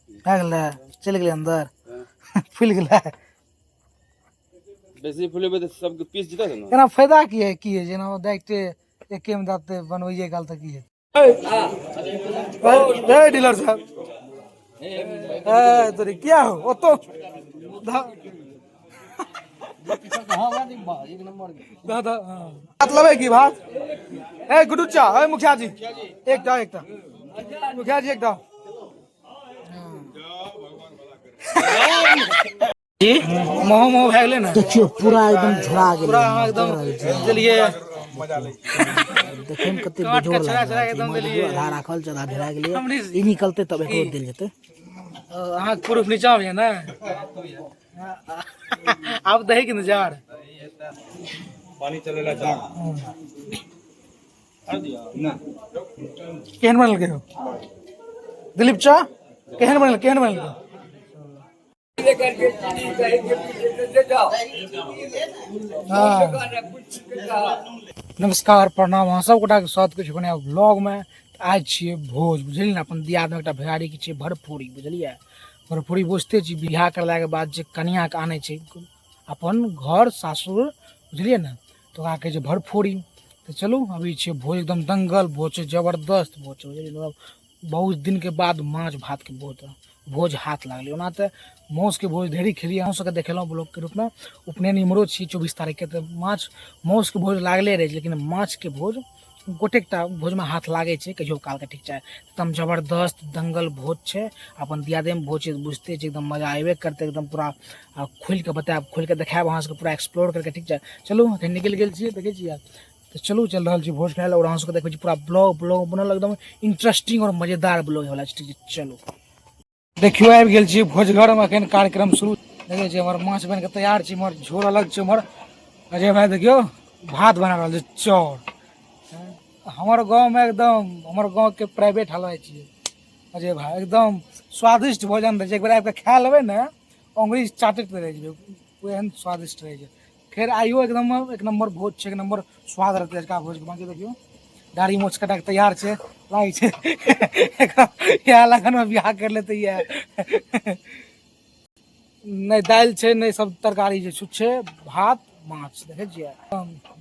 भए गेलै, चलि गेलै अन्दर, फुलि गेलै। बेसी फुलेबै तऽ सबके पीस जेतै ने। एना फायदा की है? की है जेना डायरेक्टे एके में दाँत बनबैये काल तऽ की है? ए डीलर साहब, ए तोरी क्या हो ओतो भात लेबै की भात? ए गुड्डू चा, ए मुखिया जी एकटा, एकटा मुखिया जी एकटा जी। मोह मोह भए गेलै ने। देखियौ पूरा एकदम झोरा गेलै। पूरा अहाँ एकदम देलियै। देखै मे कते काट के बेजोड़ छड़ा लागि छड़ा रहल छै। एकदम इम्हर देलियै। देखियौ आधा राखल छै, आधा झोरा गेलै। अमरीश ई निकलतै तब एकरो देल जेतै। अहाँके प्रूफ नीचा मे यऽ ने? आब दही के इंतजार। पानी चलेला चला। केहन बनल हो दिलीप चा? केहन बनल, केहन बनल? हाँ। नमस्कार, प्रणाम, अहाँ सब गोटाके स्वागत करै छी नया ब्लॉगमे। आज छियै भोज, बुझलियै ने? अपन दियादमे एकटा भैयारीके छियै भरफोरी, बुझलियै? भरफोरी बुझिते छी, बियाह करलाके बाद जे कनिआँके आनै छै अपन घर सासुर, बुझलियै ने, तऽ ओकरा कहै छै भरफोरी। तऽ चलू, अभी छियै भोज, एकदम दंगल भोज छै, जबरदस्त भोज छै, बुझलियै? मतलब बहुत दिनके बाद माछ भातके भोज हाथ लागलै। ओना तऽ मासुके भोज ढेरी खेलियै, अहूँ सबके देखेलहुँ ब्लॉगके रूपमे। उपनयन इम्हरो छी 24 तारीखके, तऽ माछ मासुके भोज लागले रहै छै, लेकिन माछके भोज गोटेकटा भोजमे हाथ लागै छै कहियो कालके, ठीक छै? एकदम जबरदस्त दंगल भोज छै। अपन दियादेमे भोज छै, बुझिते छै, एकदम मजा अयबे करतै। एकदम पूरा खोलिके बतायब, खोलिके देखायब अहाँ सबके, पूरा एक्सप्लोर करके, ठीक छै? चलू, एखन निकलि गेल छियै, देखै छियै। तऽ चलू, चलि रहल छी भोज खाय लए, आओर अहाँ सबके देखबै छी पूरा ब्लॉग। ब्लॉग बनल एकदम इंटरेस्टिंग आओर मजेदार ब्लॉग होइवला छै, ठीक छै? चलू, देखियौ, आबि गेल छी भोजघरमे। एखन कार्यक्रम शुरू देखै छी। हमर माछ बनि कऽ तैयार छै, इम्हर झोर अलग छै। उम्हर अजय भाई देखियौ भात बना रहल छै, चाउर। हमर गाँवमे एकदम, हमर गाँवके प्राइवेट हलवाइ छियै अजय भाई। एकदम स्वादिष्ट भोजन रहै छै। एक बेर आबि कऽ खा लेबै ने, अङ्गुरी चाटैत रहि जेबै, ओहन स्वादिष्ट रहै छै। फेर आइयो एकदम एक नम्बर भोज छै, एक नम्बर स्वाद रहतै अजुका भोजके। बाँकी देखियौ, दाढ़ी मोछ कटा के तैयार छै, लागै छै इएह लगनमे बियाह कर लेतै। इएह नहि दालि छै, नहि सब तरकारी छै, छुच्छे भात माछ। देखै छियै,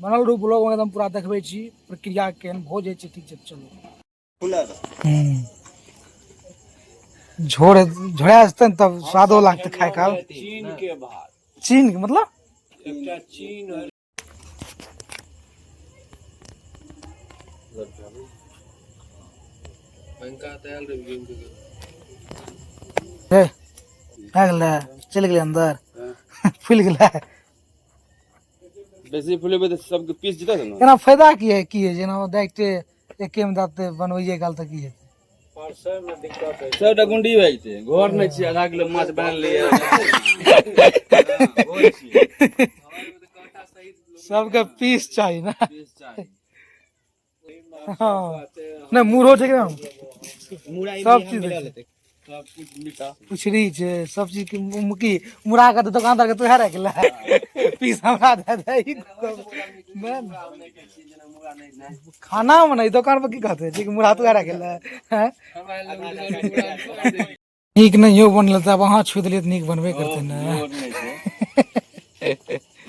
बनल रूप ब्लॉग एकदम पूरा देखबै छी प्रक्रिया, केहन भोज होइ छै, ठीक छै? चलू। झोर झोरा जेतै ने तब स्वादो लागतै खाय काल। चीन के भात। चीन के मतलब? एकटा चीन। हे, भए गेलै, चलि गेलै अन्दर, फुलि गेलै। बेसी फुलेबै तऽ सबके पीस जेतै ने। एना फायदा की है? की है जेना डायरेक्टे एके में दाँत बनबैये काल तऽ की हेतै? सबटा गुंडी भए जेतै। घर नहि छै, आधा किलो माछ बना लियै। सबके पीस चाही ने। हाँ नहि, मूड़ो छै कि सब चीज छै, पुछरी छै, सब चीज के। की मुड़ा के दोकानदार के तोहे राखि ले, पीस हमरा दे दे। ई नहि ने। खाना मे नहि, दोकान पर की कहते जे कि मुड़ा तोहे राखि ले हैं? नीक नहियो बनल तऽ आब अहाँ छुइ देलियै तऽ नीक बनबे करतै ने।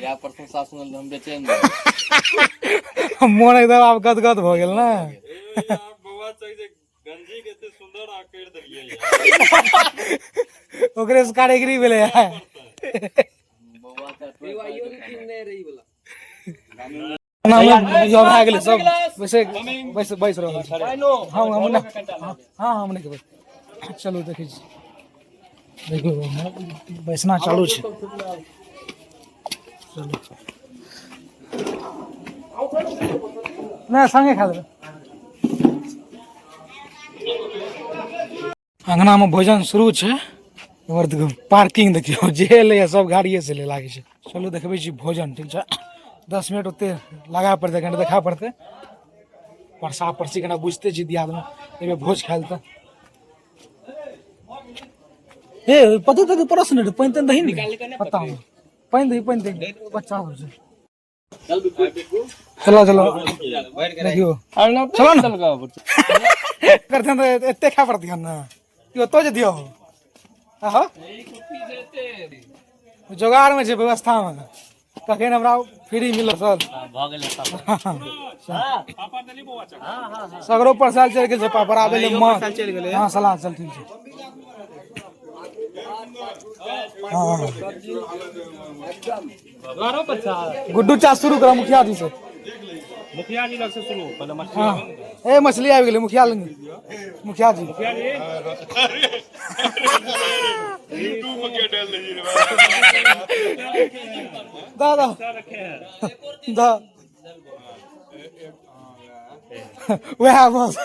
या प्रशंसा सुनल हम बेचैन। मोन एकदम आब गदगद भऽ गेल ने। ओकरे से कारीगरी भेलै है। भए गेलै, सब बैसे बैस बैस रहल छी। हम हम नहि, हाँ, हम नहि खेबै। चलू, देखै छी, देखियौ, बैसना चालू छै। चलू नहि, संगे खा लेबै। अंगनामे भोजन शुरू छै। इम्हर देखियौ, पार्किंग देखियौ, जे एलैए सब गाड़िए से ले लागै छै। चलू, देखबै छी भोजन, ठीक छै? 10 मिनट ओते लगाए पड़तै, कनि देखा पड़तै। परसा परसी केना बुझिते छी दियादमे एहिमे भोज खायल तऽ हे पतो तक परस नहि, पानि तानि दही ने, पता पानि दही, पानि दही, बच्चा सब छै। चलो चलो, देखियौ, चलो ने करथिन तऽ एते खाय पड़तियन ने कि ओतऽ जतियौ। हाँ जोगाड़ में छै व्यवस्था में कखन हमरा फ्री मिलल सर। सगरो प्रसाद चलि गेल छै पापड़ आबै ले माछ। हाँ सलाद चल ठीक छै। हाँ गुड्डू चा शुरू करा मुखिया जी से। मुखिया जी लग से शुरू पहले मछली। हाँ ए मछली आबि गेलै मुखिया लग। मुखिया जी दादा दा वएह बस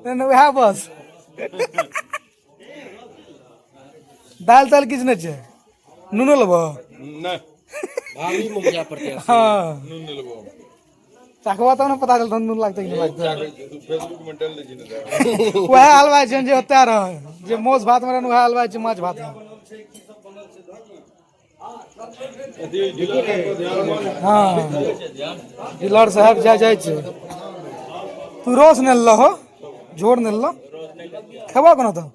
नहीं, वएह बस दालि तालि किछु नहि छै। नूनो लेबो? भाभी मुखिया प्रत्याशी। हाँ नून लेबो। चाखबा तब ने पता चलतौ नून लागतै कि नहि लागतै। फेसबुक में डाल दै छी ने। वएह हलवाइ छै जे ओतऽ रहै जे मासु भात मे रहै वएह हलवाइ छै माछ भात मे। हाँ डीलर साहब जा जाइ छै। तू रस नहि लेलहो झोर नहि लेलहो खेबऽ कोना तऽ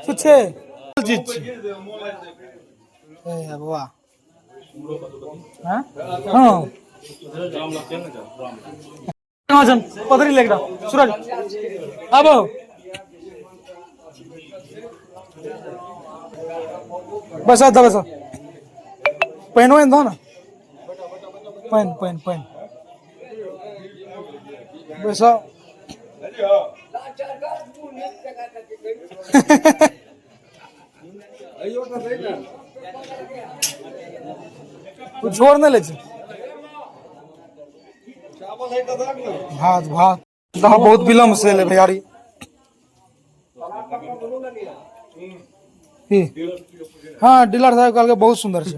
छुच्छे चीज छै। ए बौआ हाँ हाँ कहाँ छन पदरी लेके सूरज आबो बस दो बस पानि वानि दो ना पानि पानि पानि बस। झोर नहि लै छै। भात भात बहुत विलम्ब से एलै भैयारी। हाँ डीलर साहब कहलकै बहुत सुन्दर छै।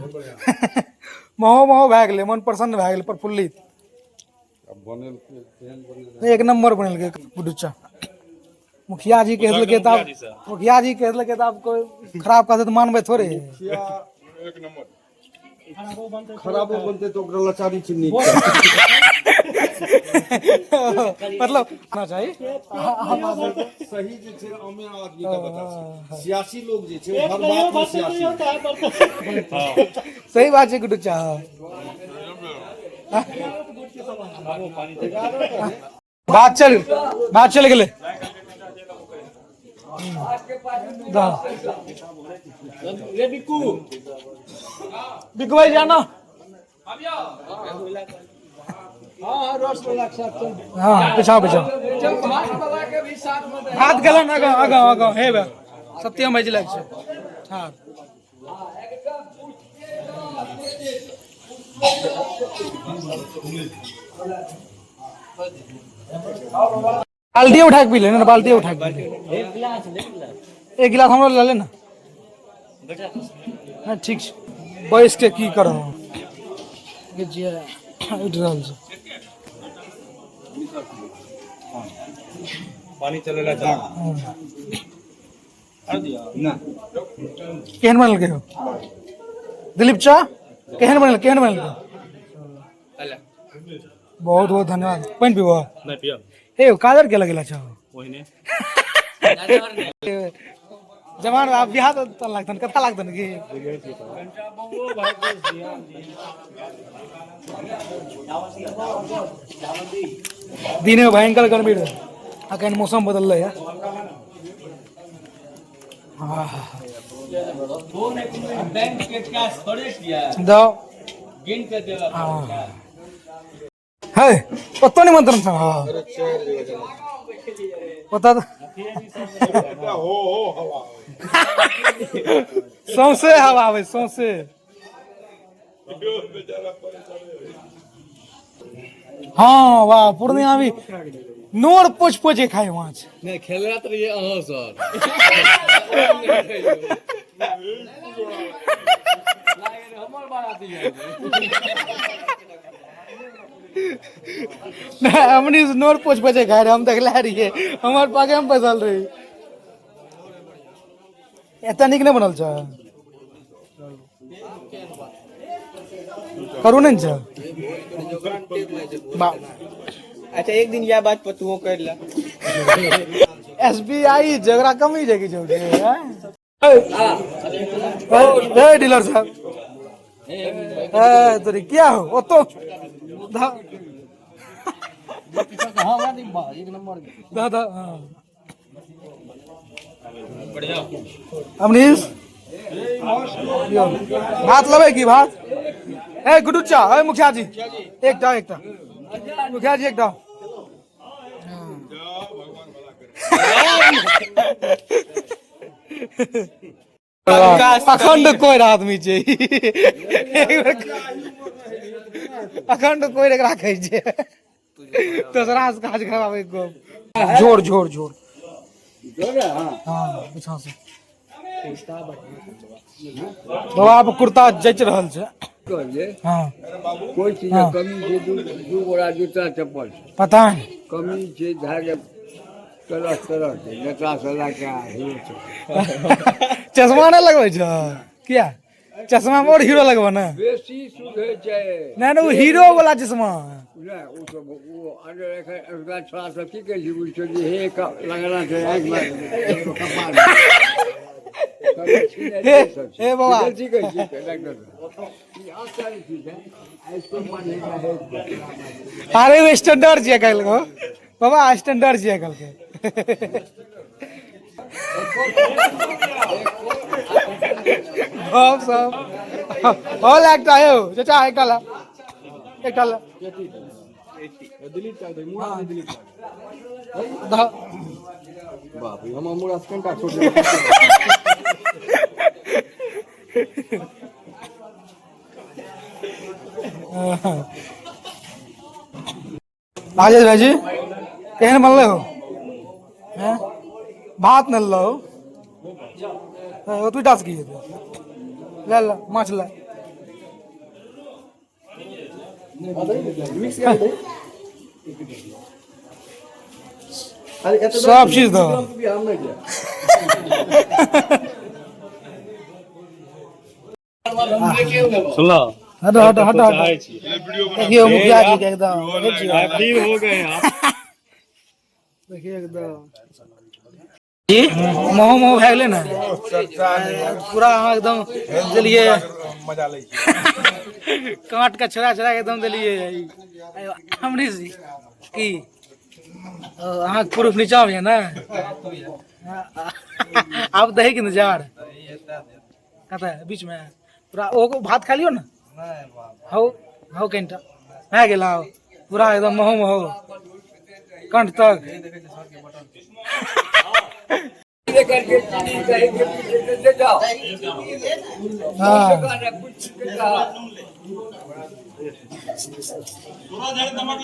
महो महो भए गेलै मन प्रसन्न भए गेलै प्रफुल्लित। एक नंबर बनेलकै गुडुच्चा। मुखिया जी कहि देलकै तऽ मुखिया जी कहि देलकै तऽ आब कोइ खराब कहतै तऽ मानबै थोड़े। एक नंबर खराबो बनतै तऽ ओकरा लचारी चिन्नी मतलब आना चाही। सही जे छै आमे आदमी के बता सकै। सियासी लोग जे छै हर बात में सियासी। सही बात छै गुडुच्चा। भात चलि गेलै। बिकू भाई जाना। हाँ पिछाओ पिछाओ भात गेलन आगाँ आगाँ आगाँ हे बे सत्यम भाई जी लग छै। हाँ बाल्टी उठा के पी ले ना बाल्टी उठा के पी ले। एक गिलास हमरो ले ले ना। हाँ ठीक छै बैस के की करब जे उठि रहल छै। पानी चलेला चल। केहन बनेलकै हो दिलीप चा? केहन बनेल केहन बनेलकै? बहुत बहुत धन्यवाद। पानि पीबो? नहीं पिया। हे काजर के लगेला छौ? ओहिने जवान आब बियाह तऽ लागतन कथा लागतन की? दिने भयंकर गर्मी रहे अखन मौसम बदललै है। बैंक के कैश थोड़े किया दो गिन के देला। है ओतऽ निमंत्रण छै। हाँ ओतऽ सौंसे हवा आबै सौंसे। हाँ वाह पूर्णिया भी नोर पोछ पोछ के खाय माछ। नहीं खेलना तो ये अहाँ सर हमर बाराती है। नहीं हमनी नोर पोछ पोछ के खाय रहे हम देखले रहिए हमर पागे हम बैसल रही। एते नीक नहि बनल छै करू नहि ने छै। अच्छा एक दिन यह बात पर तू कर ला। एसबीआई झगड़ा कमी छै किछु। ए डीलर साहब, ए तोरी क्या हो ओतो दादा। अमनीश भात लेबै की भात? ए गुड्डू चा, ए मुखिया जी एकटा एकटा, मुखिया जी एकटा। अखंड कोई आदमी छै, अखंड कोई एकरा कहै छै, दोसरा से काज करवाबै को। जोर जोर जोर। हाँ पीछा से बाबा पर कुर्ता जच रहल छै। हाँ कोई चीज कमी छै, दू गोरा जूता चप्पल पता नहीं कमी छै, धागे तरह तरह के नेता से लए के हीरो। चश्मा नहि लगबै छ किया? चश्मा में और हीरो लगबो ने, बेसी सुधे छै। नहीं नहीं, वो हीरो वाला चश्मा नहि, ओ सब ओ अंदर एखन ओकरा छोड़ा सब की कहै छै, बुझियौ जे हे लगना छै आँखिमे कपार। हे बाबा। गलती कहै छी डॉक्टर साहब, ई आसान चीज है, आ इसको पढ़ने का है। अरे वो स्टैंडर्ड छियै काल्हि को बाबा, स्टैंडर्ड छियै काल्हि के। गप सब हो एकटा यौ चाचा, एकटा ला, एकटा ला। बाप रे, हमर मुरा से कनिटा छोट। राजेश भाईजी केहन बनलै हो? हैं भात नहि लेलहो? ओतबी से की हेतै? ले ले माछ ले। सब चीज दो। सुनलो? हटो हटो हटो हटो। देखियौ मुखिया जी के एकदम देखै छियै? हो गए आप। देखियौ एकदम जी मोह मोह भए गेलै ने पूरा, अहाँ एकदम देलियै। मजा लै छी। काट के छोड़ा छोड़ा के एकदम देलियै। अमरीश जी की अहाँके प्रूफ नीचा में ने? आब दही के इंतजार कतऽ बीच में पूरा ओ भात खा लियौ ने। हौ हौ कनिटा भए गेल, आब पूरा एकदम महो महो कंठ तक। करके चीनी दही के पीछे से जाओ।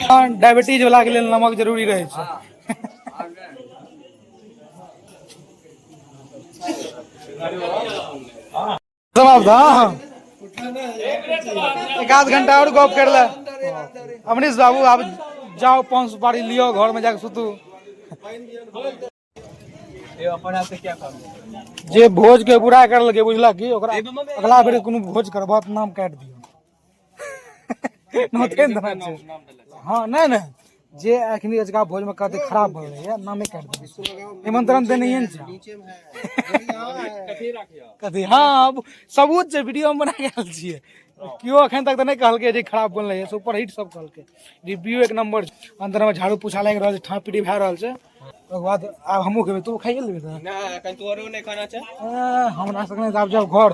हाँ डायबिटीज वाला के लेल नमक जरूरी रहै छै। समाप्त। हाँ, एक आध घंटा और गप कर ले अमरीश बाबू, आब जाओ पान सुपारी लियो, घर में जाके सुतू। जे भोज के बुरा करलकै बुझलक की, ओकरा अगला बेर कोनो भोज करबह तऽ नाम काटि दियौ। नोते ने देना छै। हाँ नहि नहि, जे अखनी अजुका भोज में कहते खराब बनलै ये, नामे काटि दियौ, निमंत्रण देने ने छै कथी। हाँ सबूत छै, वीडियो हम बना के आयल छियै। केओ एखन तक तऽ नहि कहलकै जे खराब बनलै ये, सुपर हिट सब कहलकै, रिव्यू एक नंबर। अंदर में झाड़ू पोछा लागि रहल छै, ठाँ पीटी भए रहल छै। ओकर बाद आब हमहूँ खेबै, तू खाइए लेबै तऽ? ना, एखन तोरो नहि खाना छै। हमरा सबके नहि, आब जाउ घर।